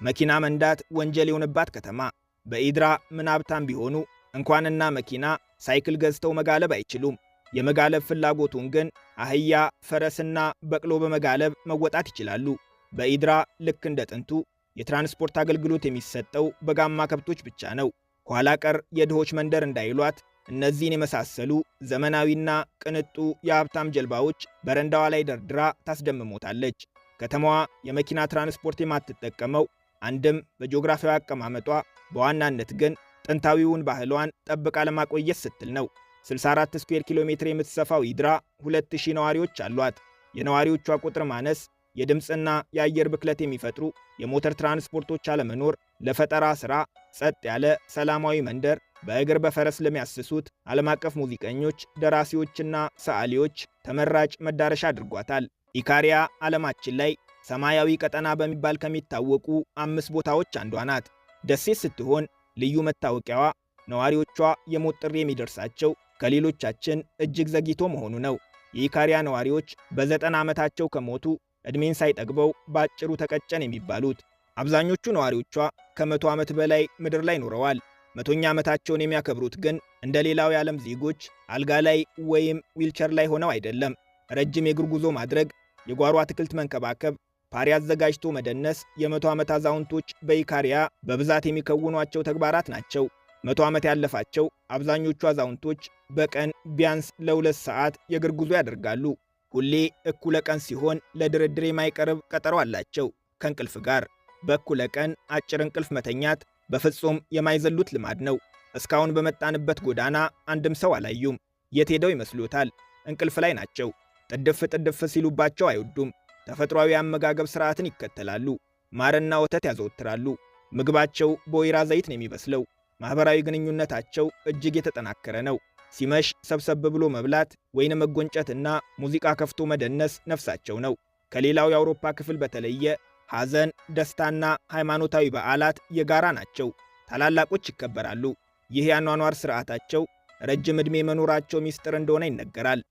መኪና መንዳት ወንጀል የሆነባት ከተማ። በኢድራ ምን ሀብታም ቢሆኑ እንኳንና መኪና ሳይክል ገዝተው መጋለብ አይችሉም። የመጋለብ ፍላጎቱን ግን አህያ፣ ፈረስና በቅሎ በመጋለብ መወጣት ይችላሉ። በኢድራ ልክ እንደ ጥንቱ የትራንስፖርት አገልግሎት የሚሰጠው በጋማ ከብቶች ብቻ ነው። ኋላ ቀር የድሆች መንደር እንዳይሏት እነዚህን የመሳሰሉ ዘመናዊና ቅንጡ የሀብታም ጀልባዎች በረንዳዋ ላይ ደርድራ ታስደምሞታለች። ከተማዋ የመኪና ትራንስፖርት የማትጠቀመው አንድም በጂኦግራፊያዊ አቀማመጧ፣ በዋናነት ግን ጥንታዊውን ባህሏን ጠብቃ ለማቆየት ስትል ነው። 64 ስኩዌር ኪሎ ሜትር የምትሰፋው ኢድራ 2000 ነዋሪዎች አሏት። የነዋሪዎቿ ቁጥር ማነስ፣ የድምፅና የአየር ብክለት የሚፈጥሩ የሞተር ትራንስፖርቶች አለመኖር ለፈጠራ ሥራ ጸጥ ያለ ሰላማዊ መንደር በእግር በፈረስ ለሚያስሱት ዓለም አቀፍ ሙዚቀኞች፣ ደራሲዎችና ሰዓሊዎች ተመራጭ መዳረሻ አድርጓታል። ኢካሪያ ዓለማችን ላይ ሰማያዊ ቀጠና በሚባል ከሚታወቁ 5 ቦታዎች አንዷ ናት። ደሴት ስትሆን ልዩ መታወቂያዋ ነዋሪዎቿ የሞት ጥሪ የሚደርሳቸው ከሌሎቻችን እጅግ ዘግይቶ መሆኑ ነው። የኢካሪያ ነዋሪዎች በ90 ዓመታቸው ከሞቱ ዕድሜን ሳይጠግበው በአጭሩ ተቀጨን የሚባሉት። አብዛኞቹ ነዋሪዎቿ ከ100 ዓመት በላይ ምድር ላይ ኖረዋል። 100ኛ ዓመታቸውን የሚያከብሩት ግን እንደ ሌላው የዓለም ዜጎች አልጋ ላይ ወይም ዊልቸር ላይ ሆነው አይደለም። ረጅም የእግር ጉዞ ማድረግ፣ የጓሮ አትክልት መንከባከብ፣ ፓሪ አዘጋጅቶ መደነስ የ100 ዓመት አዛውንቶች በኢካሪያ በብዛት የሚከውኗቸው ተግባራት ናቸው። 100 ዓመት ያለፋቸው አብዛኞቹ አዛውንቶች በቀን ቢያንስ ለ2 ሰዓት የእግር ጉዞ ያደርጋሉ። ሁሌ እኩለ ቀን ሲሆን ለድርድር የማይቀርብ ቀጠሮ አላቸው ከእንቅልፍ ጋር። በእኩለ ቀን አጭር እንቅልፍ መተኛት በፍጹም የማይዘሉት ልማድ ነው። እስካሁን በመጣንበት ጎዳና አንድም ሰው አላዩም። የት ሄደው ይመስሎታል? እንቅልፍ ላይ ናቸው። ጥድፍ ጥድፍ ሲሉባቸው አይወዱም። ተፈጥሯዊ አመጋገብ ስርዓትን ይከተላሉ። ማርና ወተት ያዘወትራሉ። ምግባቸው በወይራ ዘይት ነው የሚበስለው። ማኅበራዊ ግንኙነታቸው እጅግ የተጠናከረ ነው። ሲመሽ ሰብሰብ ብሎ መብላት፣ ወይን መጎንጨትና ሙዚቃ ከፍቶ መደነስ ነፍሳቸው ነው። ከሌላው የአውሮፓ ክፍል በተለየ ሐዘን፣ ደስታና ሃይማኖታዊ በዓላት የጋራ ናቸው። ታላላቆች ይከበራሉ። ይህ የአኗኗር ስርዓታቸው ረጅም ዕድሜ መኖራቸው ሚስጥር እንደሆነ ይነገራል።